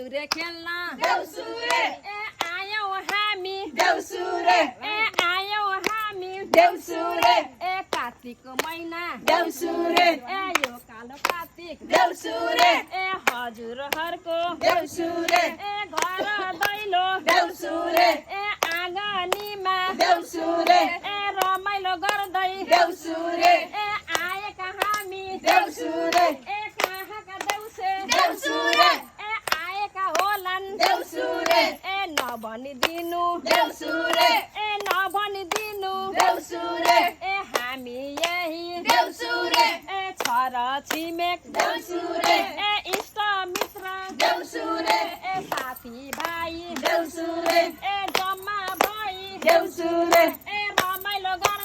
देउसुरे खेल्न देउसुरे ए आयौँ हामी देउसुरे ए आयौँ हामी देउसुरे ए कार्तिक महिना देउसुरे ए यो कालो कार्तिक देउसुरे ए हजुरहरूको देउसुरे ए घर दैलो देउसुरे ए आँगनीमा देउसुरे ए रमाइलो गर्दै देउसुरे ए आएका हामी देउसुरे ए कहाँका देउसे देउसुरे ए आएका होलान् देउसुरे ए नभनिदिनु देउसुरे ए नभनिदिनु देउसुरे ए हामी यही देउसुरे ए छर छिमेक देउसुरे ए इष्ट मित्र देउसुरे ए साथी भाइ देउसुरे ए जम्मा भई देउसुरे ए